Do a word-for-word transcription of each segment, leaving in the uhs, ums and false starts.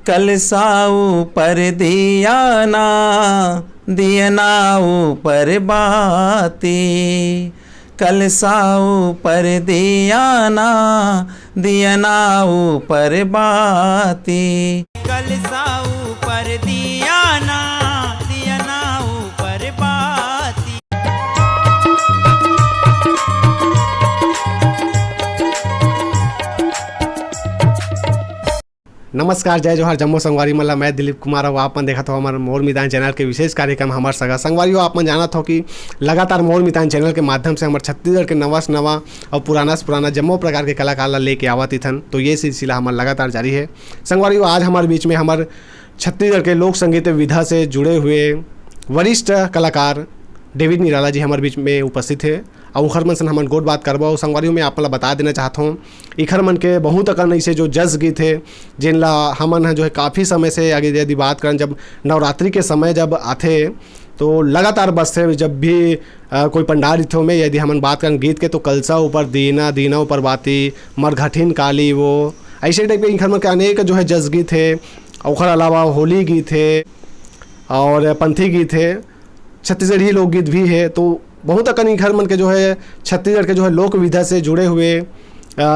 कलसा ऊपर दिया ना, दिया ना ऊपर बाती। कलसा ऊपर दिया ना, दिया ना ऊपर बाती। कलसा ऊपर दिया ना, दिया ना ऊपर बाती। नमस्कार, जय जोहार, जम्मो संगवारी मन ला। मैं दिलीप कुमार, अउ आप मन देखत हो हमर मोर मितान चैनल के विशेष कार्यक्रम हमर सगा। संगवारी हो, आप मन जानत हो कि लगातार मोर मितान चैनल के माध्यम से हमर छत्तीसगढ़ के नवा से नवा अउ पुराना से पुराना जम्मो प्रकार के कलाकार ला लेके आवत इथन। तो ये सिलसिला हमर लगातार जारी है। संगवारी हो, आज हमर बीच में हमर छत्तीसगढ़ के लोक संगीत विधा से जुड़े हुए वरिष्ठ कलाकार डेविड निराला जी हमर बीच में उपस्थित है। अउ उखर मन से हमन गोठ बात करबो। अउ संगवारी हो, मैं आप मन ला बता देना चाहत हूँ, इखर मन के बहुत अकन ऐसे जो जस गीत है, जेन ला हमन ह जो है काफ़ी समय से, आगे यदि बात करन, जब नवरात्रि के समय जब आथे, तो लगातार बजथे। जब भी अ, कोई पंडाल रहिथे, ओमे यदि हमन बात करन गीत के, तो कलसा ऊपर दीना, दीना ऊपर बाती, मरघटिन काली वो, ऐसे टाइप के इखर मन के अनेक जो है जस गीत है। ओखर अलावा होली गीत है और पंथी गीत है, छत्तीसगढ़ी लोकगीत भी है। तो बहुत अकन इखर मन के जो है छत्तीसगढ़ के जो है लोक विधा से जुड़े हुए, अ,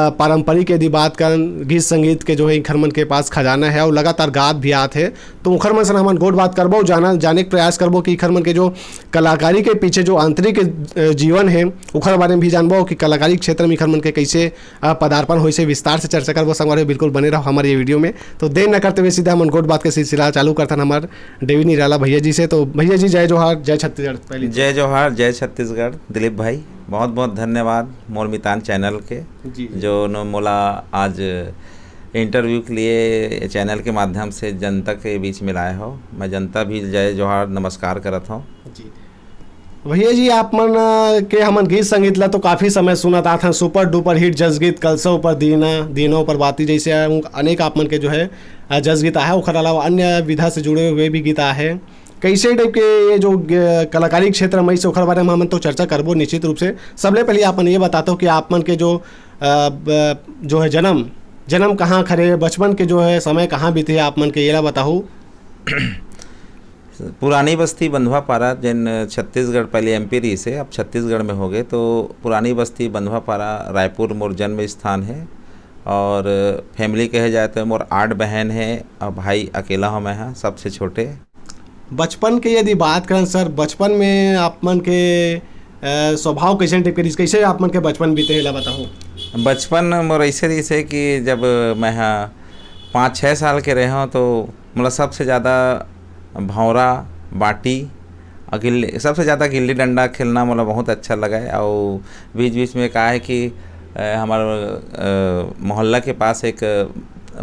पारंपरिक यदि बात करन, गीत संगीत के जो है इखर मन के पास खजाना है और लगातार गात भी आत है। तो उखर मन से हमन गोठ बात करबो, जाना, जाने के प्रयास करबो कि इखर मन के जो कलाकारी के पीछे जो आंतरिक, अ, जीवन है, उखर बारे में भी जानबो कि कलाकारी के क्षेत्र में इखर मन के कैसे, अ, पदार्पण होइसे, विस्तार से चर्चा करबो। संगवारी हो, बिल्कुल बने रहो हमर ये वीडियो में। तो देर न करते हुए सीधा हमन गोठ बात के सिलसिला चालू करथन हमर डेविड निराला भैया जी से। तो भैया जी, जय जोहार, जय छत्तीसगढ़। पहली जय जोहार, जय छत्तीसगढ़। दिलीप भाई, बहुत बहुत धन्यवाद मोर मितान चैनल के, जी, जी। जो न मोला आज इंटरव्यू के लिए चैनल के माध्यम से जनता के बीच में लाए हो। मैं जनता भी जय जोहार नमस्कार करत हूँ। जी। भैया जी, आप मन, अ, के हमन गीत संगीत ला तो काफ़ी समय सुनत आथन, सुपर डुपर हिट जस गीत कलसा ऊपर दीना, दीना ऊपर बाती जैसे अनेक आप मन के जो है, अ, जस गीत आहे, ओखर अलावा अन्य विधा से जुड़े हुए भी गीत आहे। कैसे टाइप के ये जो ग-, कलाकारी क्षेत्र में से ओखर बारे में हमन तो चर्चा करबो निश्चित रूप से। सबले पहले आप मन ये बताते हो कि आप मन के जो, अ, ब-, जो है जन्म, जन्म कहाँ खरे, बचपन के जो है समय कहाँ बीते आप मन के, येला बताहू। पुरानी बस्ती बंधवा पारा, जेन छत्तीसगढ़ पहले एमपी रहिस हे, अब छत्तीसगढ़ में हो गए, तो पुरानी बस्ती बंधवा पारा, रायपुर मोर जन्म स्थान है। और फैमिली कहे जाए तो मोर आठ बहन है और भाई अकेला हूँ मैं, हाँ, सबसे छोटे। बचपन के यदि बात करन सर, बचपन में आप मन के, अ, स्वभाव कैसे टाइप के रहिस, कैसे आप मन के बचपन बीते, एला बताओ। बचपन मोर ऐसे रहिस हे कि जब मैं, हाँ, पाँच छः साल के रहे हूँ, तो मोला सबसे ज़्यादा भौंरा, बाटी और गिल्ली, सबसे ज़्यादा गिल्ली डंडा खेलना मोला बहुत अच्छा लगे। और बीच बीच में का है कि, अ, हमार, अ, मोहल्ला के पास एक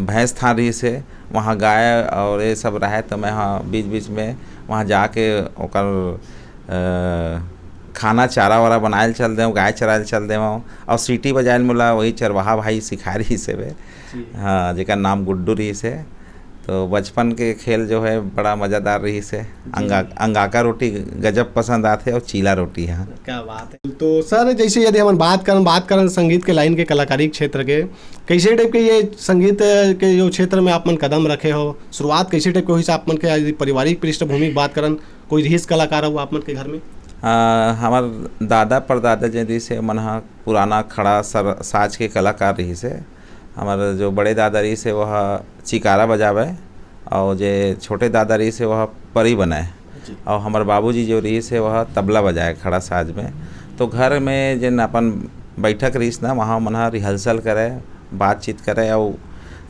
भैंस थान रहिस हे, वहाँ गाय और ये सब रहे, तो मैं, हाँ, बीच बीच में वहाँ जाके ओकर, अ, खाना चारा वारा बनाए ल चल देवं, गाय चराए ल चल देवं। और सीटी बजाए ल मोला वही चरवाहा भाई सिखाए रहिस हे बे। जी। हाँ, जेकर नाम गुड्डू रहिस हे। तो बचपन के खेल जो है बड़ा मज़ेदार रहिस हे। जी। अंगा-, अंगाका रोटी गजब पसंद आथे और चीला रोटी, हाँ। क्या बात है। तो सर, जैसे यदि हमन बात करन, बात करन संगीत के लाइन के, कलाकारी क्षेत्र के, कैसे टाइप के ये संगीत के जो क्षेत्र में आप मन कदम रखे हो, शुरुआत कैसे टाइप के होइस आप मन के, यदि पारिवारिक पृष्ठभूमि की बात करन, कोई रहिस कलाकार हो आप मन के घर में? आ, हमार दादा परदादा जे रहिस हे, मन ह पुराना खड़ा सर, साज के कलाकार रहिस हे। हमार जो बड़े दादा रहिस हे, वह चिकारा बजावे, और जे छोटे दादा रहिस हे, वह परी बनाए। जी। और हमार बाबूजी जो रहिस हे, वह तबला बजाए खड़ा साज में। तो घर में जेन अपन बैठक रहिस ना, वहाँ मन ह रिहर्सल करे, बातचीत करे। और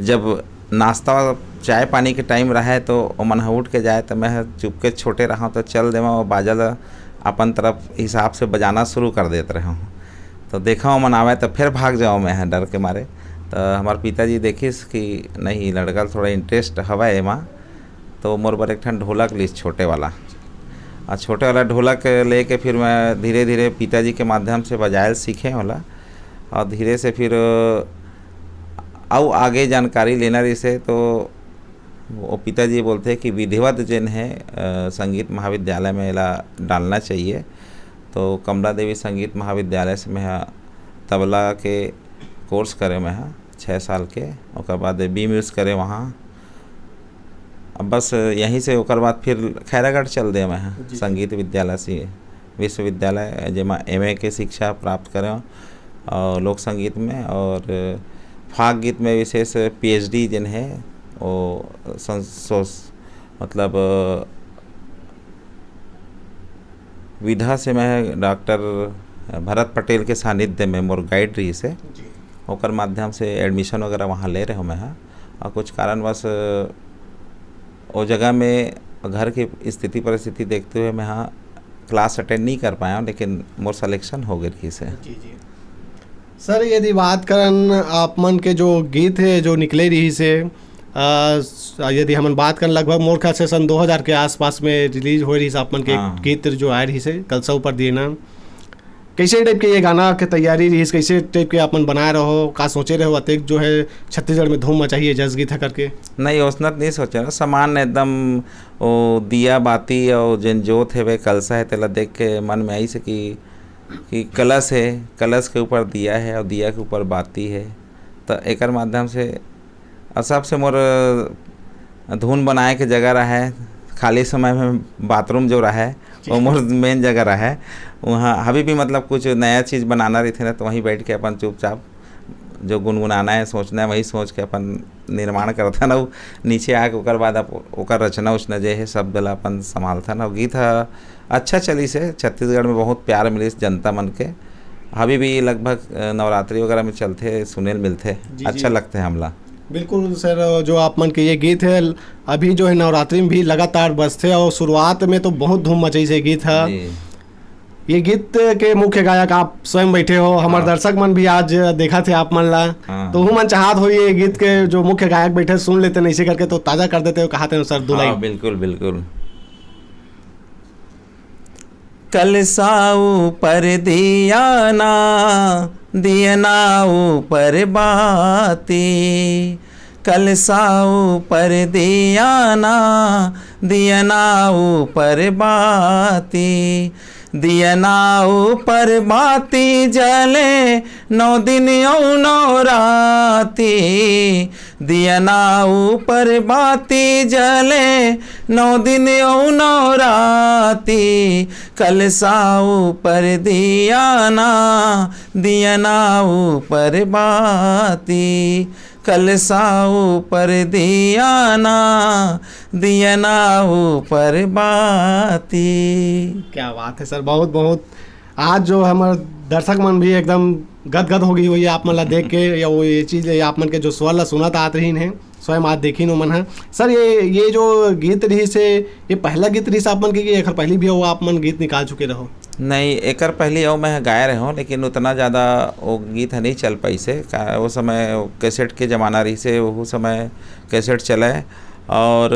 जब नाश्ता, चाय पानी के टाइम रहे, तो ओमन ह उठ के जाए, तो मैं ह चुपके छोटे रहूँ, तो चल देवं, वो बाजा ल अपन तरफ हिसाब से बजाना शुरू कर देत रहूँ। तो देखा ओमन आवे, तो फिर भाग जाओ मैं ह डर के मारे। तो हमार पिताजी देखिस कि नहीं, लड़का ल थोड़ा इंटरेस्ट हवय एमा, तो मोर बर एक ठन ढोलक लिस, छोटे वाला। और छोटे वाला ढोलक लेके फिर मैं धीरे धीरे पिताजी के माध्यम से बजाए ल सीखे होला। और धीरे से फिर अउ आगे जानकारी लेना रहिस हे, तो वो पिताजी बोलथे कि विधिवत जेन हे, अ, संगीत महाविद्यालय में एला डालना चाहिए। तो कमला देवी संगीत महाविद्यालय से मैं ह तबला के कोर्स करे मैं ह छः साल के, ओकर बाद बी म्यूज करे वहाँ। अब बस यहीं से ओकर बाद फिर खैरागढ़ चल दे मैं ह, जी। संगीत विद्यालय से, विश्वविद्यालय, जेमा एमए के शिक्षा प्राप्त करें और लोक संगीत में, और फाग गीत में विशेष पीएचडी जिन है, वो संसोस-, मतलब, विधा से मैं डॉक्टर भरत पटेल के सानिध्य में मोर गाइड रहिस हे, जी। ओकर माध्यम से एडमिशन वगैरह वहाँ ले रहे हो मैं ह। और कुछ कारणवश वो जगह में घर की स्थिति परिस्थिति देखते हुए मैं ह क्लास अटेंड नहीं कर पाया हूँ, लेकिन मोर सिलेक्शन हो गए रहिस हे। जी, जी। सर, यदि बात करन आप मन के जो गीत हे, जो निकले रहिस हे, अ, स-, यदि हमन बात करन, लगभग मोर ख्याल से सन दो हज़ार के आसपास में रिलीज होए रहिस आप मन के हाँ। गीत जो आए रहिस हे, कलसा ऊपर दिए ना। कैसे टाइप के ये गाना के तैयारी रहिस, कैसे टाइप के आप मन बनाए रहो, का सोचे रहो, अतेक जो है छत्तीसगढ़ में धूम मचाही ये जस गीत है करके? नहीं, ओसना तो नहीं सोचे रहो, सामान्य एकदम वो दिया बाती और जेन जोत हेवे, कलसा है, तेला देख के मन में आइस हे कि, कि कलश है, कलश के ऊपर दिया है और दिया के ऊपर बाती है। तो एकर माध्यम से, और सबसे मोर धुन बनाए के जगह रहा है, खाली समय में बाथरूम जो रहा है, जी। वो मोर मेन जगह रहा है। वहाँ अभी भी, मतलब, कुछ नया चीज़ बनाना रहिथे ना, तो वहीं बैठ के अपन चुपचाप जो गुनगुनाना है, सोचना है, वही सोच के अपन निर्माण करथन, अउ नीचे आके ओकर बाद अप-, ओकर रचना उचना जे हे, शब्द ला अपन संभालथन। अउ गीत ह अच्छा चलिस हे, छत्तीसगढ़ में बहुत प्यार मिलिस जनता मन के। अभी भी लगभग, अ, नवरात्रि वगैरह में चलथे, सुने ल मिलथे, जी, अच्छा जी। लगथे हमला। बिल्कुल सर, जो आप मन के ये गीत है, अभी जो है नवरात्रि में भी लगातार बजथे और शुरुआत में तो बहुत धूम मचाइस हे गीत ह। जी। ये गीत के मुख्य गायक आप स्वयं बैठे हो, हमर हाँ। दर्शक मन भी आज देखत हे आप मन ला, हाँ। तो उहू मन चाहत हो ये गीत के जो मुख्य गायक बैठे सुन लेते हैं, ऐसे करके तो ताजा कर देते हो, कहाते हो सर, दो हाँ, लाइन। बिल्कुल, बिल्कुल। कलसा ऊपर दिया ना, दिया ना ऊपर बाती, कलसा ऊपर दिया ना, दिया ना ऊपर बाती, दिया ना ऊपर बाती जले नौ दिन औ नौ राती, दिया ना ऊपर बाती जले नौ दिन औ नौ राती, कलसा ऊपर दिया ना, दिया ना ऊपर बाती, कलसा ऊपर दिया ना, दिया ना ऊपर बाती। क्या बात है सर, बहुत, बहुत। आज जो हमर दर्शक मन भी एकदम गदगद हो गई होही आप मन ला देख के, या वो ये चीज़, या आप मन के जो स्वर ला सुनत आत रहिन हे, स्वयं आज देखिन ओमन ह। सर, ये, ये जो गीत रहिस हे, ये पहला गीत रहिस आप मन के, कि एखर पहली भी वो आप मन गीत निकाल चुके रहो? नहीं, एकर पहली अउ मैं गाए रहे हूँ, लेकिन उतना ज़्यादा वो गीत ह नहीं चल पाइस हे। का-, वो समय कैसेट के ज़माना रहिस हे, वो समय कैसेट चले। और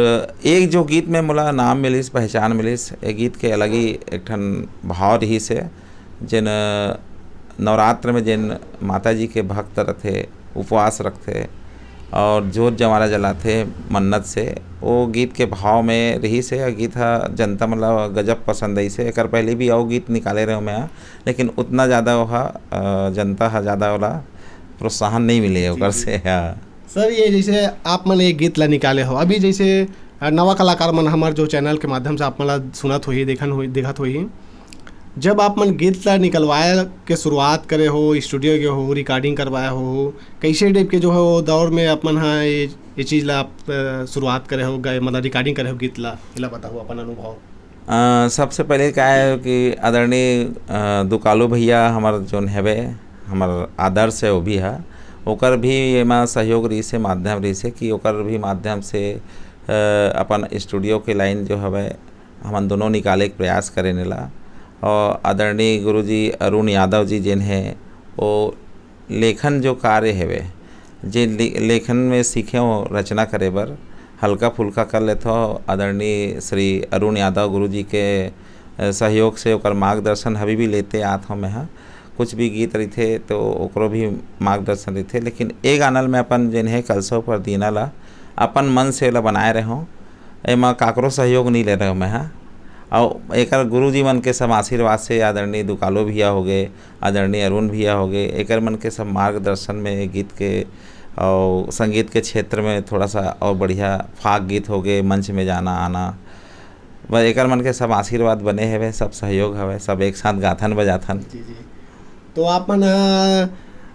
एक जो गीत में मोला नाम मिलिस, पहचान मिलिस, ये गीत के अलग ही एक ठन भाव रहिस हे, जेन नवरात्र में जेन माता जी के भक्त रथे, उपवास रखथे और जोत जवारा जलाथे मन्नत से, वो गीत के भाव में रहिस हे। ये गीत ह जनता मन ला गजब पसंद आइस हे। एकर पहले भी अउ गीत निकाले रहे मैं, लेकिन उतना ज़्यादा वो ह, अ, जनता ह ज़्यादा ओला प्रोत्साहन नहीं मिले जी, ओकर जी। से। हाँ। सर, ये जैसे आप मन एक गीत ला निकाले हो, अभी जैसे, अ, नवा कलाकार मन हमर जो चैनल के माध्यम से आप मन ला सुनत होही, देखन होही, देखत होही, जब आप मन गीत ला निकलवाए के शुरुआत करे हो, स्टूडियो गए हो, रिकॉर्डिंग करवाए हो, कैसे टाइप के जो है वो दौर में आप मन हा ये, ये चीज़ ला आप, अ, शुरुआत करे हो, गए, मतलब रिकॉर्डिंग करे हो गीत ला, एला बताओ अपन अनुभव। अ, सबसे पहले का है कि आदरणीय, अ, दुकालू भैया हमर जोन हवे, हमर आदर्श है वो भी है, ओकर भी एमा सहयोग रहिस हे, माध्यम रहिस हे कि ओकर भी माध्यम से, अ, अपन स्टूडियो के लाइन जो हवे, हमन दोनों निकाले के प्रयास करेन एला। और आदरणीय गुरुजी अरुण यादव जी जेन हे, वो लेखन जो कार्य हेवे, जे ले-, लेखन में सीखे हो रचना करे बर, हल्का फुल्का कर लेथो। आदरणीय श्री अरुण यादव गुरुजी के, अ, सहयोग से ओकर मार्गदर्शन अभी भी लेते आत हूँ मैं ह। कुछ भी गीत रहिथे तो ओकरो भी मार्गदर्शन रहिथे, लेकिन ए गाना ल मैं अपन जेन हे कलसा ऊपर दीना ला अपन मन से ओला बनाए रहे हूँ। एमा काकरो सहयोग नहीं ले रहे मैं ह। अउ एकर गुरुजी मन के सब आशीर्वाद से आदरणीय दुकालो भैया हो गए, आदरणीय अरुण भैया हो गए, एकर मन के सब मार्गदर्शन में ये गीत के और संगीत के क्षेत्र में थोड़ा सा और बढ़िया फाग गीत हो गए, मंच में जाना आना, बस एकर मन के सब आशीर्वाद बने हवे, सब सहयोग हवे, सब एक साथ गाथन बजाथन। जी, जी। तो आप मन, अ,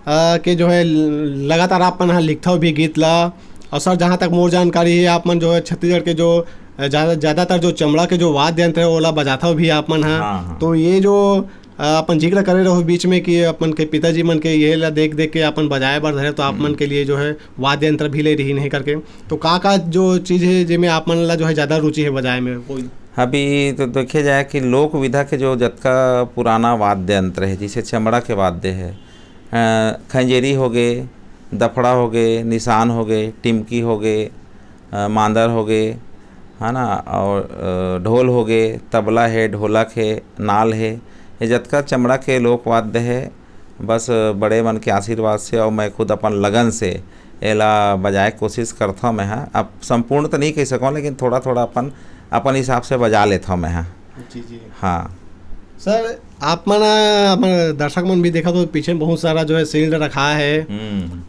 अ, के जो है ल-, लगातार आप मन ह लिखथव भी गीत ला, और सर, जहाँ तक मोर जानकारी है, आप मन जो है छत्तीसगढ़ के जो, अ, ज्यादा, ज्यादातर जो चमड़ा के जो वाद्य यंत्र है, ओला बजाथव भी आप मन ह। हाँ, हाँ। तो ये जो, अ, अपन जिक्र करे रहो बीच में कि अपन के पिताजी मन के ये ला देख देख के अपन बजाए बर धरे, तो आप मन हम्म। के लिए जो है वाद्य यंत्र भी ले रही नहीं करके, तो का का जो चीज है जेमे आप मन ला जो है ज्यादा रुचि है बजाए में कोई? अभी तो देखे जाए कि लोक विधा के जो जतका पुराना वाद्य यंत्र है, जैसे चमड़ा के वाद्य है, अ, खंजेरी हो गए, दफड़ा हो गए, निशान हो गए, टिमकी हो गए, अ, मांदर हो गए, है ना, और, अ, ढोल हो गए, तबला है, ढोलक है, नाल है, ये जतका चमड़ा के लोकवाद्य है, बस बड़े मन के आशीर्वाद से और मैं खुद अपन लगन से एला बजाए के कोशिश करथव मैं ह। अब संपूर्ण तो नहीं कह सकूँ, लेकिन थोड़ा-थोड़ा अपन, अपन हिसाब से बजा लेथव मैं ह। जी, जी। हाँ। सर, आप मन, अपन दर्शक मन भी देखा तो पीछे में बहुत सारा जो है shield रखा है। हम्म।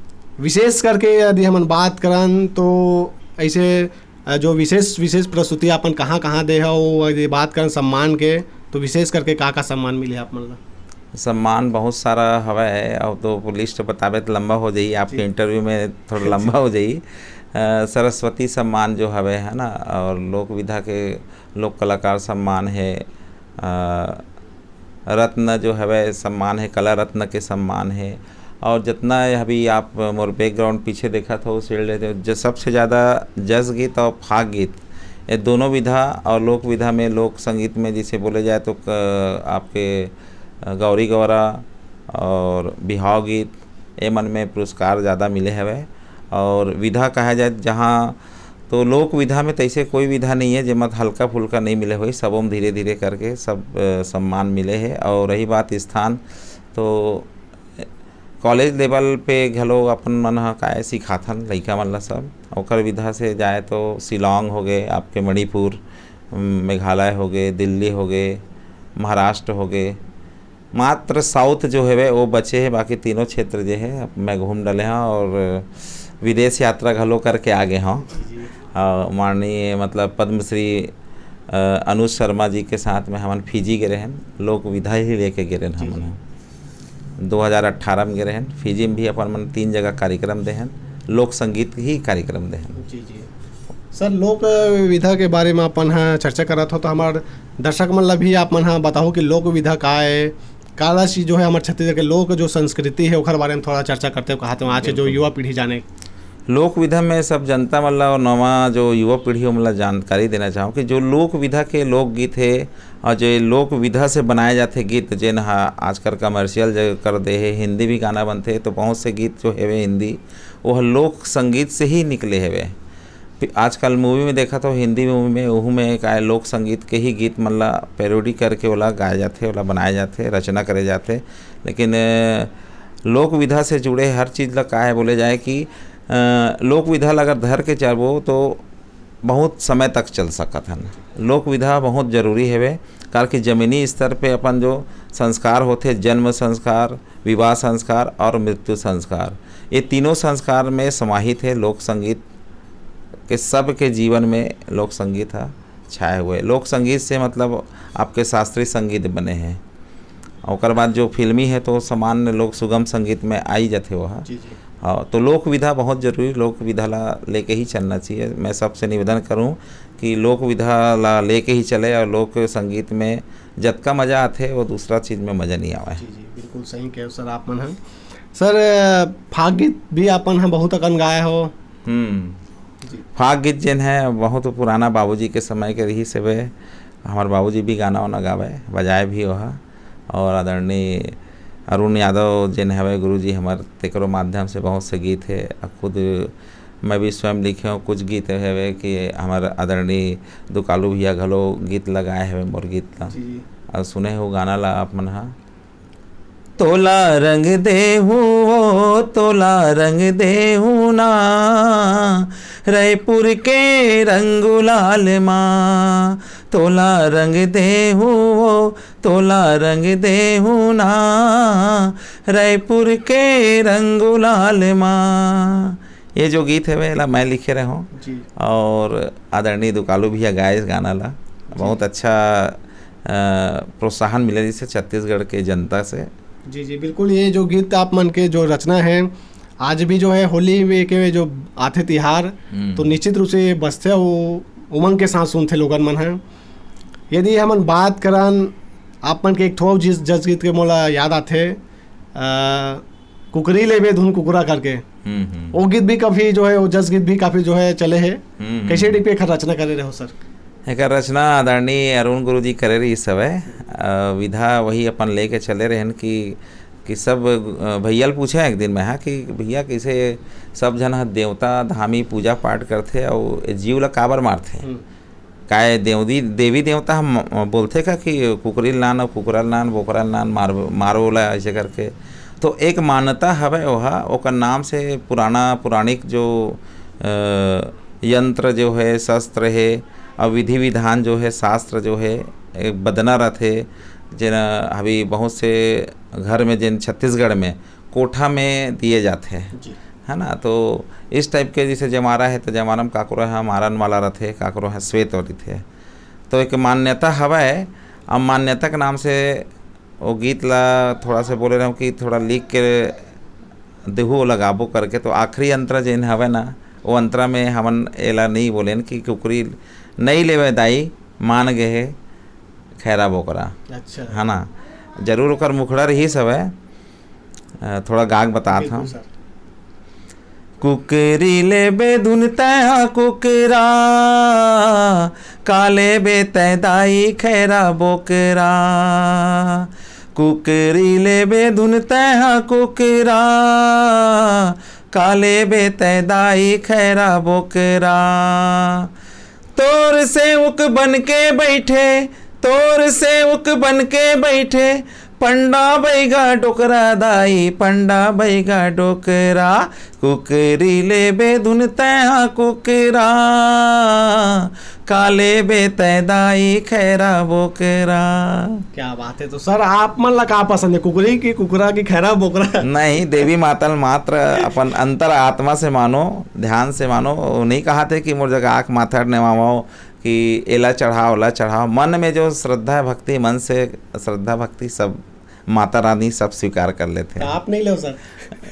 विशेष करके यदि हमन बात करन तो ऐसे, अ, जो विशेष, विशेष प्रस्तुति अपन कहाँ, कहाँ दे हव, यदि बात करन सम्मान के, तो विशेष करके का, का सम्मान मिले आप मन ला? सम्मान बहुत सारा हवय, अब तो list बताबे तो लंबा हो जाही, आपके जी। Interview में थोड़ा जी। लंबा हो जाही। अ, सरस्वती सम्मान जो हवे, है ना, और लोक विधा के लोक कलाकार सम्मान है, अ, रत्न जो हवे सम्मान है, कला रत्न के सम्मान है। और जितना ये अभी आप मोर background पीछे देखत हो, shield है, जो सबसे ज़्यादा जस गीत और फाग गीत, ये दोनों विधा और लोक विधा में, लोक संगीत में जिसे बोले जाए तो क-, आपके गौरी गौरा और बिहाव गीत, ये मन में पुरस्कार ज़्यादा मिले हवे। और विधा कहा जाए जहाँ, तो लोक विधा में तैसे कोई विधा नहीं है जेमा हल्का फुल्का नहीं मिले होही, सबो में धीरे धीरे करके सब, अ, सम्मान मिले है। और रही बात स्थान, तो college level पे घलो अपन मन ह काय सिखाथन लइका मन ला सब। ओकर विधा से जाए तो शिलांग हो गए, आपके मणिपुर, उम, मेघालय हो गए, दिल्ली हो गए, महाराष्ट्र हो गए, मात्र south जो हवे वो बचे है, बाकी तीनों क्षेत्र जे है अब मैं घूम डले हव और विदेश यात्रा घलो करके आ गे हव। जी। अ, माननीय मतलब पद्मश्री, अ, अनुज शर्मा जी के साथ में हमन फिजी गे रहेन, लोक विधा ही लेके गे रहेन जी, हमन जी। ह। दो हज़ार अठारह में गे रहेन, फिजी में भी अपन मन तीन जगह कार्यक्रम दे हन, लोक संगीत ही कार्यक्रम दे हन। जी, जी। सर, लोक विधा के बारे में अपन ह चर्चा करत हो, तो हमार दर्शक मन ला भी आप मन ह बताओ कि लोक विधा का है, काला चीज जो है हमार छत्तीसगढ़ के लोक जो संस्कृति है, ओकर बारे में थोड़ा चर्चा करते हो, कहा तो आज के जो बिल्कुल। युवा पीढ़ी जाने। लोक विधा में सब जनता मन ला और नवा जो युवा पीढ़ी, ओमन ला जानकारी देना चाहूँ कि जो लोक विधा के लोकगीत है और जो ये लोक विधा से बनाए जाथे गीत, जेन ह आजकल commercial जगह कर दे है, हिंदी भी गाना बनथे, तो बहुत से गीत जो हेवे हिंदी, वो ह लोक संगीत से ही निकले हेवे। फिर आजकल movie में देखा तो हिंदी movie में, ओहू में का है, लोक संगीत के ही गीत मन ला parody करके ओला गाए जाथे, ओला बनाए जाथे, रचना करे जाथे। लेकिन, अ, लोक विधा से जुड़े हर चीज ला का है बोले जाए कि, अ, लोक विधा ला अगर धर के चलबो तो बहुत समय तक चल सकत हन। लोक विधा बहुत जरूरी हेवे, काबर कि जमीनी स्तर पे अपन जो संस्कार होथे, जन्म संस्कार, विवाह संस्कार और मृत्यु संस्कार, ये तीनों संस्कार में समाहित है लोक संगीत के। सबके जीवन में लोक संगीत ह छाए हुए। लोक संगीत से मतलब आपके शास्त्रीय संगीत बने हैं, ओकर बाद जो फिल्मी है तो सामान्य लोक सुगम संगीत में आई जाथे वो ह। जी, जी। हाँ, तो लोक विधा बहुत जरूरी, लोक विधा ला लेके ही चलना चाहिए। मैं सबसे निवेदन करूँ कि लोक विधा ला लेके ही चले और लोक संगीत में जतका मजा आथे वो दूसरा चीज में मजा नहीं आवे। जी, जी, बिल्कुल सही कहे सर आप मन ह। सर, फाग गीत भी अपन ह बहुत अकन गाए हो। हम्म। जी। फाग गीत जेन है बहुत पुराना बाबूजी के समय के रहिस हवे। हमार बाबूजी भी गाना वाना गावे, बजाए भी ओहा। और आदरणीय अरुण यादव जेन हवे गुरुजी हमर, तेकरो माध्यम से बहुत से गीत है। आ खुद मैं भी स्वयं लिखे हूँ, कुछ गीत हवे कि हमर आदरणीय दुकालू भैया घलो गीत लगाए हवे मोर गीत ला। जी, जी। और सुने हो गाना ला आप मन हा। तोला रंग देहू ओ, तोला रंग देहू ना, रायपुर के रंग गुलाल मा। तोला रंग देहू वो, तोला रंग देहू ना, रायपुर के रंग गुलाल मा। ये जो गीत हवे, एला मैं लिखे रहे हूँ। जी। और आदरणीय दुकालू भैया गाए इस गाना ला। जी। बहुत अच्छा, अ, प्रोत्साहन मिले जिसे छत्तीसगढ़ के जनता से। जी, जी, बिल्कुल। ये जो गीत आप मन के जो रचना है, आज भी जो है होली में के जो आथे तिहार, हम्म। तो निश्चित रूप से ये बजथे, वो उमंग के साथ सुनथे लोगन मन है। यदि हमन बात करन, आप मन के एक ठो जिस जस गीत के मोला याद आथे, अ, कुकरी लेबे धुन कुकरा करके। हम्म, हम्म। वो गीत भी काफी जो है, वो जस गीत भी काफी जो है चले है। हम्म, हम्म। कैसे टाइप के एखर रचना करे रहे हो सर? एकर रचना आदरणीय अरुण गुरु जी करे रहिस हवय। अ, विधा वही अपन लेके चले रहन कि, कि सब, अ, भैया ल पूछे एक दिन मैं, हाँ, कि भैया कैसे सब झन ह देवता धामी पूजा पाठ करथे अउ ए जीव ल काबर मारथे? हम्म। काय देवदी-, देवी देवता ह म-, बोलथे का कि कुकरी ल लान अउ कुकरा ल लान, बोकरा ल लान, मार-, मारो ओला, ऐसे करके? तो एक मान्यता हवय ओहा, ओकर नाम से पुराना, पुराणिक जो, अ, यंत्र जो है, शस्त्र है, अउ विधि विधान जो है, शास्त्र जो है, एक बदना रथे, जेन अभी बहुत से घर में, जेन छत्तीसगढ़ में कोठा में दिए जाथे, जी। है ना? तो इस टाइप के जैसे जमारा है, तो जमारा में काकरो ह मारन वाला रथे, काकरो ह श्वेत रथे। तो एक मान्यता हवय, अब मान्यता के नाम से वो गीत ला थोड़ा से बोले रहूँ कि थोड़ा लिख के देहू, वो लगाबो करके। तो आखिरी अंतरा जेन हवय ना, वो अंतरा में हमन एला नहीं बोलेन कि कुकरी नहीं लेवे दाई, मान गए हे खैरा बोकरा। अच्छा। है ना? जरूर ओकर मुखड़ा रहिस हवय, अ, थोड़ा गाग बतात बिल्कुल हँव। सर। कुकरी लेबे धुन तैं हा कुकरा, का लेबे तैं दाई खैरा बोकरा। कुकरी लेबे धुन तैं हा कुकरा, का लेबे तैं दाई खैरा बोकरा। तोर सेवक बन के बैठे, तोर सेवक बन के बैठे, पंडा बैगा डोकरा दाई, पंडा बैगा डोकरा। कुकरी लेबे धुन तैं हा कुकरा, का लेबे तैं दाई खैरा बोकरा। क्या बात है। तो सर, आप मन ला का पसंद है, कुकरी की कुकरा की खैरा बोकरा? नहीं, देवी माता ल मात्र अपन अंतर आत्मा से मानो, ध्यान से मानो। वो नहीं कहाथे कि मोर जगह आँख माथा नेवाओ कि एला चढ़ाओ, ओला चढ़ाओ। मन में जो श्रद्धा भक्ति, मन से श्रद्धा भक्ति सब माता रानी सब स्वीकार कर लेथे। तो आप नहीं लो सर?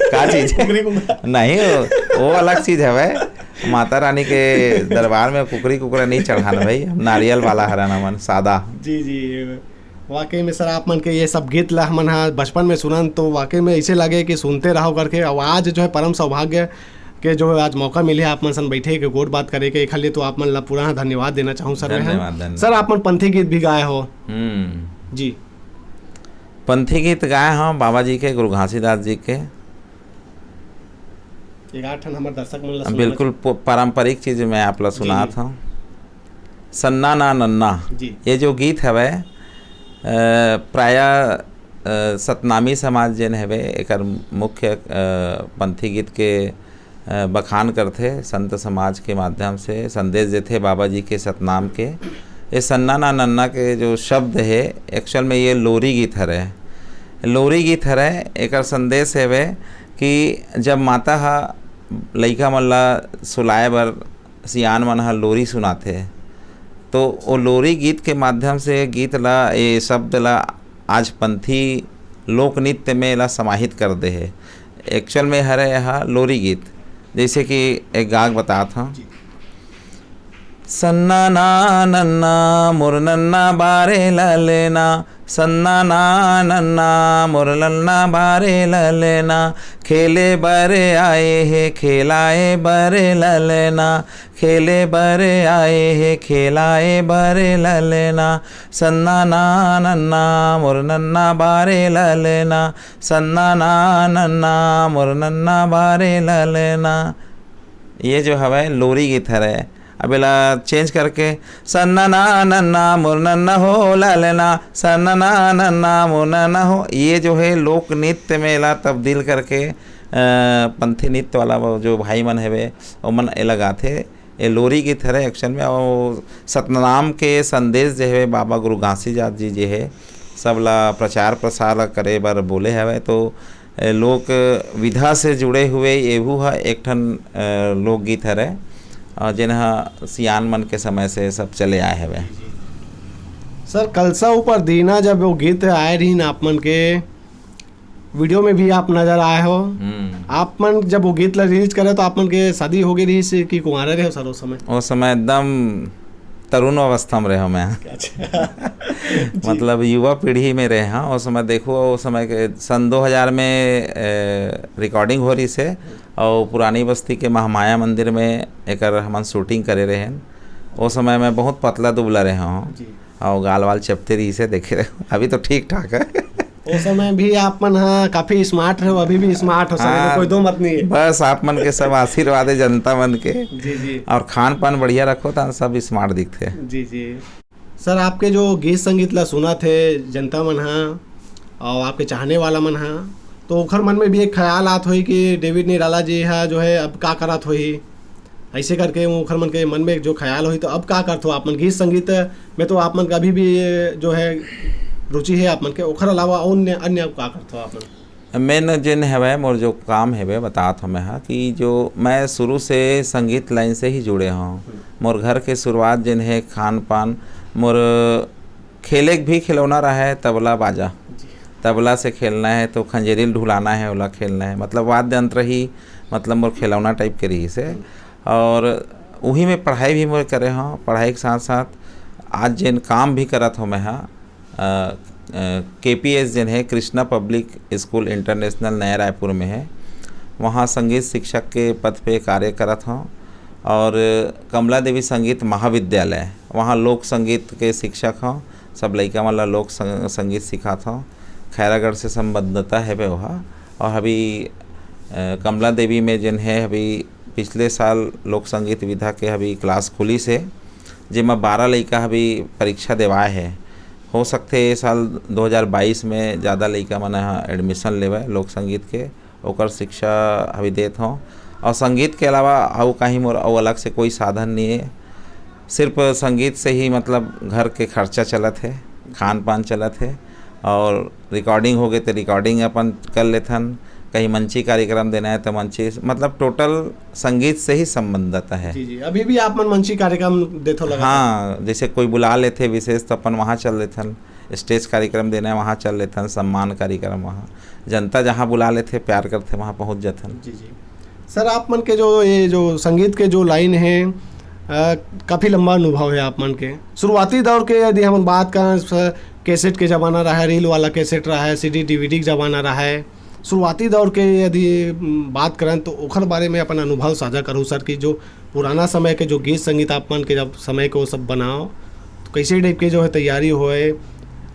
का चीज? कुकरी कुकरा। नहीं, वो, वो अलग चीज हवय। माता रानी के दरबार में कुकरी कुकरा नहीं चढ़ान भाई, हम नारियल वाला हरन हमन, सादा। जी, जी। वाकई में सर, आप मन के ये सब गीत ला हमन हा बचपन में सुनन तो वाकई में ऐसे लगे कि सुनते रहो करके। और आज जो है परम सौभाग्य के जो है आज मौका मिले आप मन सन बैठे के गोठ बात करे के, एखर लिए तो आप मन ला पूरा धन्यवाद देना चाहूँ सर मैं। धन्यवाद, धन्यवाद। सर, आप मन पंथी गीत भी गाए हो। हम्म। जी। पंथी गीत गाए हँव बाबा जी के, गुरु घासीदास जी के। एक आध ठन हमर दर्शक मन ला सुनाना बिल्कुल चाहूँ। प-, पारंपरिक चीज मैं आप ला जी, सुनात जी। हँव। सन्ना ना नन्ना, जी। ये जो गीत हवय, अ, प्रायः, अ, सतनामी समाज जेन हवे, एकर मुख्य, अ, पंथी गीत के, अ, बखान करथे, संत समाज के माध्यम से संदेश देथे बाबा जी के सतनाम के। ये सन्ना ना नन्ना के जो शब्द हे, actual में ये लोरी गीत हरे। लोरी गीत हरे, एकर संदेश हवे कि जब माता ह लइका मन ला सुलाए बर सियान मन ह लोरी सुनाथे, तो ओ लोरी गीत के माध्यम से गीत ला, ए शब्द ला आज पंथी लोक नृत्य में एला समाहित कर दे हे। Actual में हरे यह लोरी गीत, जैसे कि एक गाग बतात हँव। जी। सन्ना ना नन्ना मोर नन्ना बारे ललना, सन्ना ना नन्ना मोर ललना बारे ललना, खेले बर आए हे खेलाए बर ललना, खेले बर आए हे खेलाए बर ललना, सन्ना ना नन्ना मोर नन्ना बारे ललना, सन्ना ना नन्ना मोर नन्ना बारे ललना। ये जो हवय लोरी गीत हरय। अब एला change करके सन्ना ना नन्ना मोर नन्ना हो ललना, सन्ना ना नन्ना मोर नन्ना हो, ये जो है लोक नृत्य में एला तब्दील करके, अ, पंथी नृत्य वाला वो जो भाई मन हवे, ओमन एला गाथे। ये लोरी गीत हरे एक्चुअल में। और सतनाम के संदेश जे हवे, बाबा गुरु घासीदास जी जे हे, सब ला प्रचार प्रसार करे बर बोले हवे। तो ए, लोक विधा से जुड़े हुए एहू ह एक ठन, अ, लोकगीत हरे, अ, जेन ह सियान मन के समय से सब चले आए हवे। सर, कलसा ऊपर दीना, जब वो गीत आए रहिन आप मन के, वीडियो में भी आप नजर आए हो। हम्म। आप मन जब वो गीत ला रिलीज करे, तो आप मन के शादी हो गई रही से कि कुंवारे रहे हो सर उस समय? उस समय एकदम तरुण अवस्था में रहे मैं। अच्छा। जी। मतलब, युवा पीढ़ी में रहे हैं उस समय। देखो, उस समय के सन दो हज़ार में, ए, रिकॉर्डिंग हो रही से, और पुरानी बस्ती के महामाया मंदिर में एकर हमन शूटिंग करे रहे हैं। उस समय मैं बहुत पतला दुबला रहे हूँ, जी। और गाल वाल चपते रही से देखे रहे। अभी तो ठीक ठाक है। उस समय भी आप मन हा काफी स्मार्ट रहे हो, अभी भी स्मार्ट हो, सर, हाँ, कोई दो मत नहीं है। बस आप मन के सब आशीर्वाद है, जनता मन के। जी, जी। और खान पान बढ़िया रखो, तो सब स्मार्ट दिखते हैं। जी, जी। सर, आपके जो गीत संगीत ला सुनत हे जनता मन हा और आपके चाहने वाला मन हा, तो ओखर मन में भी एक ख्याल आत होही कि डेविड निराला जी हा जो है, अब का करत होही, ऐसे करके ओखर मन के मन में जो ख्याल होही। तो अब का करत हो आप मन? गीत संगीत में तो आप मन का अभी भी जो है रुचि है आप मन के, ओखर अलावा अन्य, अन्य का करत हो आप मन? मेन जेन हवय, मोर जो काम हवय, बतात हवं मैं हा कि जो मैं शुरू से संगीत लाइन से ही जुड़े हूँ। हम्म। मोर घर के शुरुआत जेन है खान पान, मोर खेले के भी खिलौना रहा है तबला बाजा। जी। तबला से खेलना है तो खंजेरी ढुलाना है, ओला खेलना है, मतलब वाद्य यंत्र ही, मतलब मोर खिलौना टाइप के रही से। हम्म। और वही में पढ़ाई भी मोर करे हूँ, पढ़ाई के साथ साथ आज जेन काम भी करत हूँ मैं हा, के पी एस जेन है, कृष्णा पब्लिक स्कूल इंटरनेशनल नया रायपुर में है, वहाँ संगीत शिक्षक के पद पे कार्य करत हूँ। और कमला देवी संगीत महाविद्यालय, वहाँ लोक संगीत के शिक्षक हूँ, सब लइका मन ला लोक सं-, संगीत सिखात हूँ। खैरागढ़ से संबद्धता है बे वहाँ। और अभी, अ, कमला देवी में जेन है, अभी पिछले साल लोक संगीत विधा के अभी क्लास खुली से, जेमा बारह लइका अभी परीक्षा देवाए है। हो सकथे ये साल दो हज़ार बाईस में ज़्यादा लइका मन ह एडमिशन लेवय लोक संगीत के, ओकर शिक्षा अभी देत हौं। और संगीत के अलावा अउ कहीं मोर अउ अलग से कोई साधन नहीं है, सिर्फ संगीत से ही मतलब घर के खर्चा चलत है, खान पान चलत है। और रिकॉर्डिंग हो गए तो रिकॉर्डिंग अपन कर लेथन, कहीं मंची कार्यक्रम देना है तो मंची, मतलब टोटल संगीत से ही संबंधित है। जी, जी। अभी भी आप मन मंची कार्यक्रम देथो लगा? हाँ, जैसे कोई बुला लेथे विशेष तो अपन वहाँ चल लेथन, स्टेज कार्यक्रम देना है वहाँ चल लेथन, सम्मान कार्यक्रम वहाँ, जनता जहाँ बुला लेथे प्यार करथे वहाँ पहुँच जाथन। जी, जी। सर, आप मन के जो ये जो संगीत के जो लाइन है, अ, काफ़ी लंबा अनुभव है आप मन के। शुरुआती दौर के यदि हम बात करें, स-, कैसेट के ज़माना रहा है, रील वाला कैसेट रहा है, C D D V D के ज़माना रहा है, शुरुआती दौर के यदि, उम, बात करें तो ओखर बारे में अपन अनुभव साझा करूँ सर, कि जो पुराना समय के जो गीत संगीत आप मन के जब समय के वो सब बनाओ, तो कैसे टाइप के जो है तैयारी होए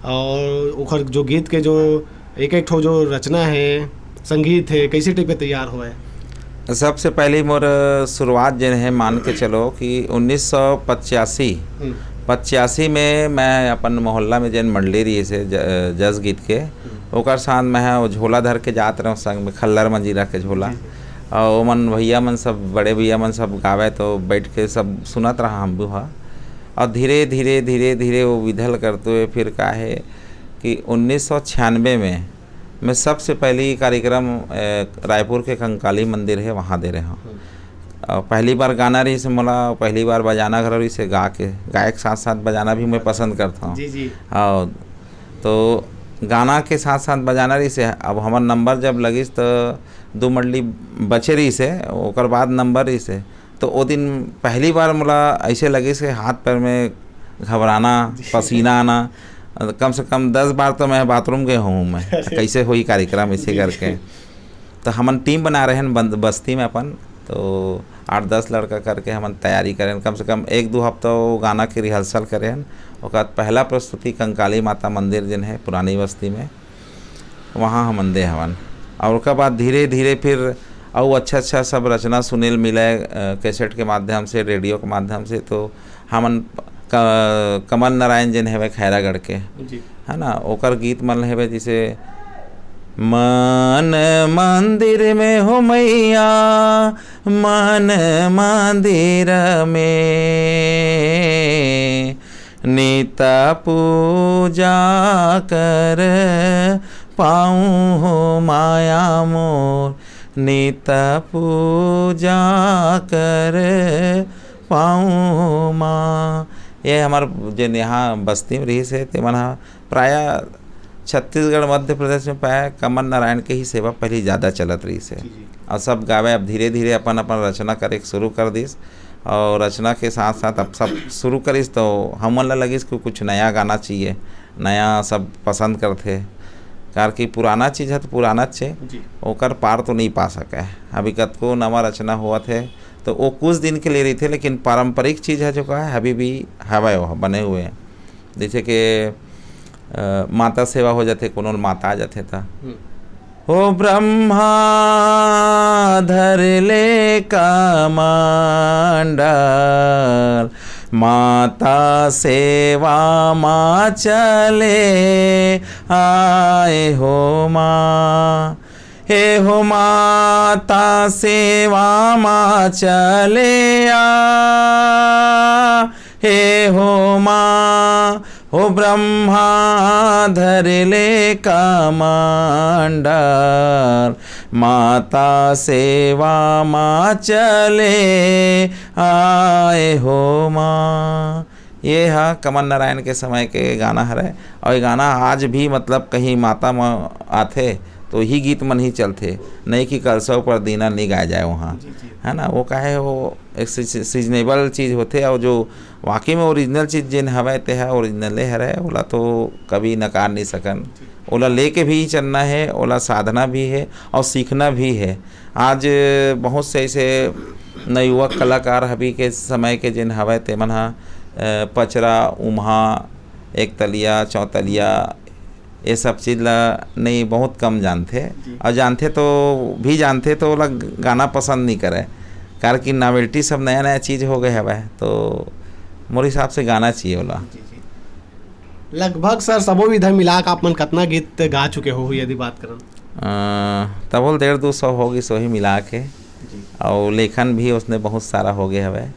और ओखर जो गीत के जो एक एक ठो जो रचना है, संगीत है, कैसे टाइप के तैयार होए? सबसे पहली मोर शुरुआत जेन है, मान के चलो कि उन्नीस सौ पचासी, हम्म। पचासी में मैं अपन मोहल्ला में जेन मंडली रही से ज-, जस गीत के, हम्म। ओकर साथ मैं ह वो झोला धर के जात रहूँ संग में, खल्लर मंजीरा के झोला। जी, जी। और ओमन भैया मन सब, बड़े भैया मन सब गावे तो बैठ के सब सुनत रहा हम भी हा। और धीरे, धीरे, धीरे, धीरे वो विधल करते हुए फिर का है कि उन्नीस सौ छियानवे में मैं सबसे पहली कार्यक्रम, अ, रायपुर के कंकाली मंदिर है, वहाँ दे रहे हूँ। हम्म। और पहली बार गाना रही से मोला, पहली बार बजाना घलो रही से, गा के, गाए के साथ साथ बजाना भी मैं पसंद करता हूँ। जी, जी। और तो गाना के साथ साथ बजाना रही से, अब हमार नंबर जब लगिस तो दो मंडली बचे रही से, ओकर बाद नंबर रही से, तो वो दिन पहली बार मोला ऐसे लगिस कि हाथ पैर में घबराना, जी। पसीना आना, कम से कम दस बार तो मैं बाथरूम गए हूँ मैं, अरे। कैसे होई कार्यक्रम, इसे जी, करके। जी। तो हमन टीम बना रहे हैं बंद-, बस्ती में अपन, तो आठ दस लड़का करके हमन तैयारी करें, कम से कम एक दो हफ्ता वो गाना के रिहर्सल करें। ओकर बाद पहला प्रस्तुति कंकाली माता मंदिर जिन है पुरानी बस्ती में, वहाँ हमन दे हवन। और ओकर बाद धीरे धीरे फिर अउ अच्छा अच्छा सब रचना सुनील मिले, अ, कैसेट के माध्यम से, रेडियो के माध्यम से, तो हमन क-, कमल नारायण जिन हवे खैरागढ़ के, जी। है ना, ओकर गीत मन हवे, जैसे मन मंदिर में हो मैया, मन मंदिर में नित पूजा कर पाऊँ हो माया मोर, नित पूजा कर पाऊँ हो माँ। ये हमर जेन यहाँ बस्ती में रहिस हे, ते मन ह प्रायः छत्तीसगढ़, मध्य प्रदेश में प्रायः कमल नारायण के ही सेवा पहली ज़्यादा चलत रहिस हे। जी, जी। और सब गावे, अब धीरे-धीरे अपन-अपन रचना करे के शुरू कर दिस। और रचना के साथ-साथ अब सब शुरू करिस, तो हमन ला लगिस कि कुछ नया गाना चाहिए, नया सब पसंद करथे। काबर कि पुराना चीज़ ह तो पुराना चे, जी। ओकर पार तो नहीं पा सके। अभी कतको नवा रचना होवत हे, तो वो कुछ दिन के लिए रहिथे, लेकिन पारंपरिक चीज़ ह जो का है, अभी भी हवय, वो बने हुए हैं। जैसे कि, अ, माता सेवा हो जाथे, कोनो ल माता आ जाथे त। हम्म। हो ब्रह्मा धर ले कमंडल, माता सेवा मा चले आए हो माँ। हे हो माता सेवा मा चले आ, हे हो माँ, हो ब्रह्मा धर ले कमंडल, माता सेवा मा चले आए हो माँ। ये हा कमल नारायण के समय के गाना हरे, और ये गाना आज भी, मतलब, कहीं माता म आथे तो ही गीत मन ही चलथे, नहीं कि कलसा ऊपर दीना नहीं गाए जाए वहाँ, जी, जी। है ना? वो काहे, वो एक सीज-, सीजनेबल चीज़ होथे, और जो वाकई में ओरिजिनल चीज़ जेन हवय, ते ह ओरिजिनले हरय, ओला तो कभी नकार नहीं सकन। जी। ओला लेके भी चलना है, ओला साधना भी है और सीखना भी है। आज बहुत से ऐसे नवयुवक कलाकार अभी के समय के जेन हवय, तेमन ह, अ, पचरा, उम्हा, एक तलिया, चौतलिया, ये सब चीज़ ला नहीं, बहुत कम जानथे। जी। और जानथे तो भी जानथे तो ओला गाना पसंद नहीं करे, कारण कि नॉवेल्टी सब नया-नया चीज़ हो गए हवय, तो मोर हिसाब से गाना चाहिए ओला। जी, जी। लगभग सर सबो विधा मिला के आप मन कतना गीत गा चुके हो, यदि बात करन? अ, तभो ले डेढ़ दू सौ हो गिस, वही मिला के। जी। और लेखन भी उसने बहुत सारा हो गए हवय।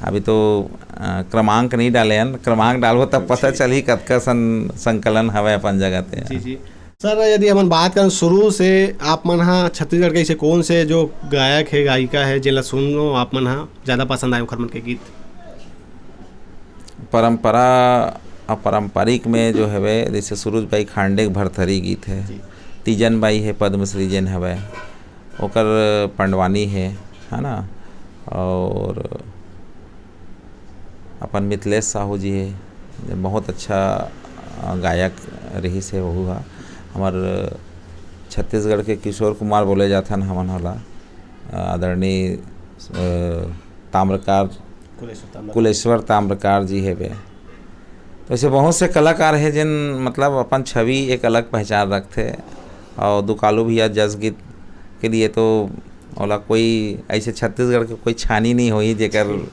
अभी तो, अ, क्रमांक नहीं डाले हन, क्रमांक डालबो तब पता जी। चलही कतका सं-, संकलन हवय अपन जगह ते। जी, जी। सर, यदि हमन बात करन शुरू से, आप मन हा छत्तीसगढ़ के ऐसे कौन से जो गायक है, गायिका है, जेला सुनो आप मन हा ज्यादा पसंद आए ओखर मन के गीत? परंपरा, अपारंपरिक में जो हवे, जैसे सुरुज बाई खांडे के भरथरी गीत है, जी। तीजन बाई है, पद्मश्री जेन हवे, ओकर पंडवानी है, है ना? और अपन मिथिलेश साहू जी है, जे बहुत अच्छा, अ, गायक रहिस है, वहू हा। हमर छत्तीसगढ़ के किशोर कुमार बोले जाथन हमन होला, अ, आदरणीय, अ, ताम्रकार, कुलेश्वर ताम्रकार। कुलेश्वर ताम्रकार जी हेबे। तो ऐसे बहुत से कलाकार है, जिन, मतलब, अपन छवि एक अलग पहचान रखथे, और दुकालू भैया जस गीत के लिए तो ओला कोई ऐसे छत्तीसगढ़ के कोई छानी नहीं होई जेकर, अ,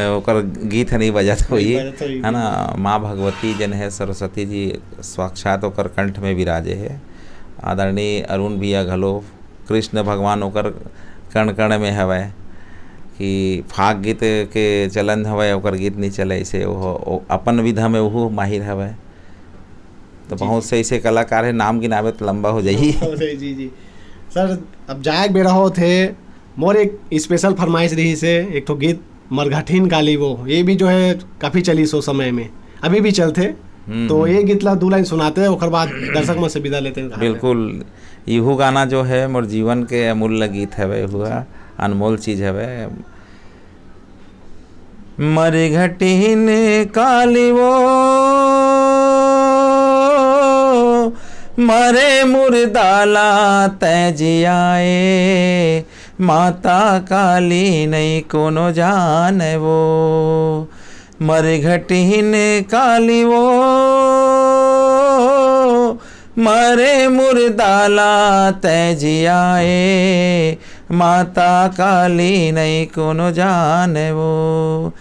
ओकर गीत ह नहीं बजत होई, बजत होई। है ना? माँ भगवती जन है, सरस्वती जी साक्षात ओकर कंठ में विराजे है। आदरणीय अरुण भैया घलो, कृष्ण भगवान ओकर कण कण में हवय कि फाग गीत के चलन हवय, ओकर गीत नहीं चले, ऐसे वो, वो अपन विधा में वो माहिर हवय। तो जी, बहुत जी। से ऐसे कलाकार है, नाम गिनावे तो लंबा हो जाही। हो जाही, जी, जी। सर, अब जाए के बेरा होत हे, मोर एक स्पेशल फरमाइश रहिस हे, एक ठो गीत मरघटिन काली वो, ये भी जो है काफी चलिस ओ समय में, अभी भी चलथे। हम्म, तो हम्म। ये गीत ला दू लाइन सुनाते हैं, ओकर बाद दर्शक मन से विदा लेते हैं। बिल्कुल, इहू गाना जो है मोर जीवन के अमूल्य गीत हवे, हुआ अनमोल चीज हवे। मरघटिन काली वो, मरे मुर्दा ला तैं जियाए, माता काली नहीं कोनो जाने वो। मरघटिन काली वो, मरे मुर्दा ला तैं जियाए, माता काली नहीं कोनो जाने वो।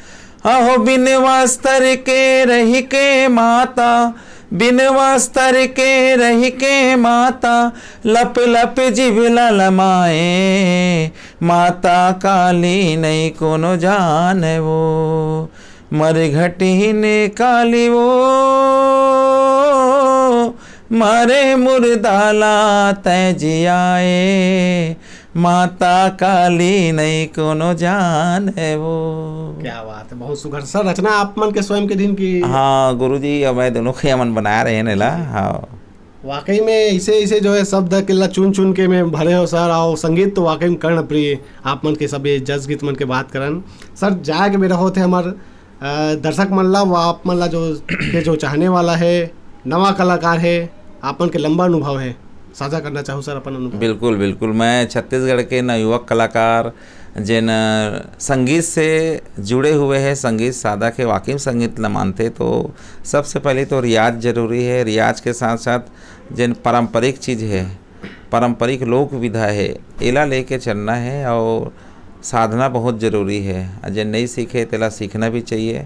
अहो बिन वस्त्र के रहि के माता, बिन वस्त्र के रहि के माता, लप लप जीभ ललमाए। माता काली नइ कोनो जाने वो, मर घटिन काली वो, मारे मुर्दा ला तै जियाए। माता काली नइ कोनो जाने वो। क्या बात है, बहुत सुघर। सर, रचना आप मन के स्वयं के दिन की? हाँ गुरुजी, अब मैं दोनों के मन बनाए रहे ने ला। हाँ। वाकई में इसे, इसे जो है शब्द के ला चुन चुन के मैं भरे हो सर, और संगीत तो वाकई में कर्णप्रिय। आप मन के सब ये जस गीत मन के बात करन सर, जाए के बेरा होत है हमार, अ, दर्शक मन ला, वो आप मन ला जो के जो चाहने वाला है, नवा कलाकार है, आप मन के लंबा अनुभव है, साझा करना चाहूँ सर अपन अनुभव। बिल्कुल, बिल्कुल। मैं छत्तीसगढ़ के नवयुवक कलाकार, जेन, अ, संगीत से जुड़े हुए हैं, संगीत साधक है, वाकई में संगीत ला मानते, तो सबसे पहले तो रियाज जरूरी है। रियाज के साथ साथ जेन पारंपरिक चीज़ है, पारंपरिक लोक विधा है, एला लेके चलना है और साधना बहुत जरूरी है। आ जेन नइ सीखे, तेला सीखना भी चाहिए।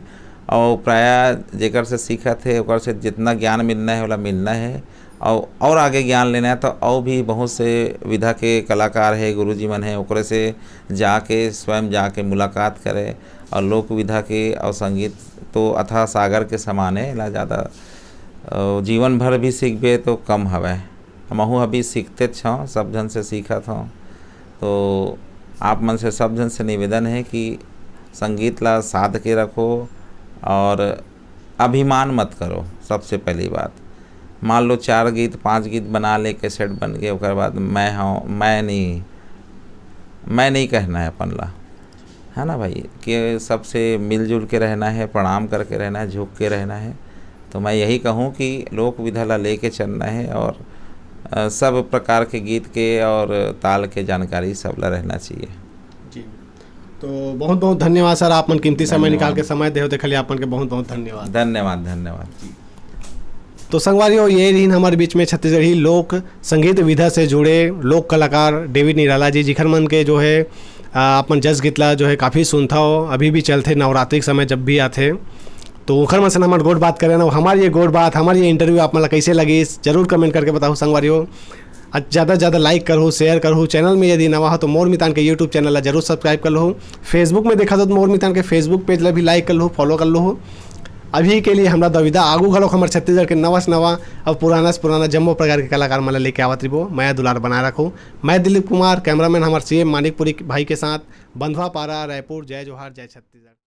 और प्रायः जेकर से सीखत है, ओकर से जितना ज्ञान मिलना है, ओला मिलना है। और, और आगे ज्ञान लेना है, तो और भी बहुत से विधा के कलाकार है, गुरुजी मन है, ओकरे से जाके, स्वयं जाके मुलाकात करे। और लोक विधा के और संगीत तो अथाह सागर के समान है, एला ज़्यादा, अ, जीवन भर भी सीखबे तो कम हवय। हमहू अभी सीखतेच हौं, सब झन से सीखत हौं। तो आप मन से, सब झन से निवेदन है कि संगीत ला साध के रखो और अभिमान मत करो। सबसे पहली बात, मान लो चार गीत, पांच गीत बना ले, कैसेट बन के, ओकर बाद मैं हूँ, मैं नहीं, मैं नहीं कहना है अपन ला, है ना भाई, कि सबसे मिलजुल के रहना है, प्रणाम करके रहना है, झुक के रहना है। तो मैं यही कहूँ कि लोक विधा ला लेके चलना है और, अ, सब प्रकार के गीत के और ताल के जानकारी सब ला रहना चाहिए। जी, तो बहुत बहुत धन्यवाद सर, आप मन कीमती समय धन्यवाद। निकाल के समय देहो, तेखर लिए आप मन के बहुत बहुत धन्यवाद। धन्यवाद, धन्यवाद। तो संगवारियों, ये रहिन हमारे बीच में छत्तीसगढ़ी लोक संगीत विधा से जुड़े लोक कलाकार डेविड निराला जी, जिखर मन के जो है, आ, अपन जस गीत ला जो है काफ़ी सुनथव, अभी भी चलथे नवरात्रि के समय जब भी आथे, तो ओखर मन से हमर गोठ बात करे ना, हमार ये गोठ बात, हमार ये इंटरव्यू आप मन ला कैसे लगिस, जरूर कमेंट करके बताओ संगवारियों। अ, ज़्यादा से ज़्यादा लाइक करहु, शेयर करहु, चैनल में यदि नवा हो तो मोर मितान के यूट्यूब चैनल ला जरूर सब्सक्राइब कर लहु। Facebook में देखा तो मोर मितान के Facebook पेज ला भी लाइक कर लहु, फॉलो कर लहु। अभी के लिए हमरा दविदा, आगू घलोक हमर छत्तीसगढ़ के नवा से नवा और पुराना से पुराना जम्मो प्रकार के कलाकार मन ला लेके आवत रहिबो। मया दुलार बनाए रखो। मैं दिलीप कुमार, कैमरामैन हमर सीएम मानिकपुरी भाई के साथ, बंधवा पारा, रायपुर। जय जोहार, जय छत्तीसगढ़।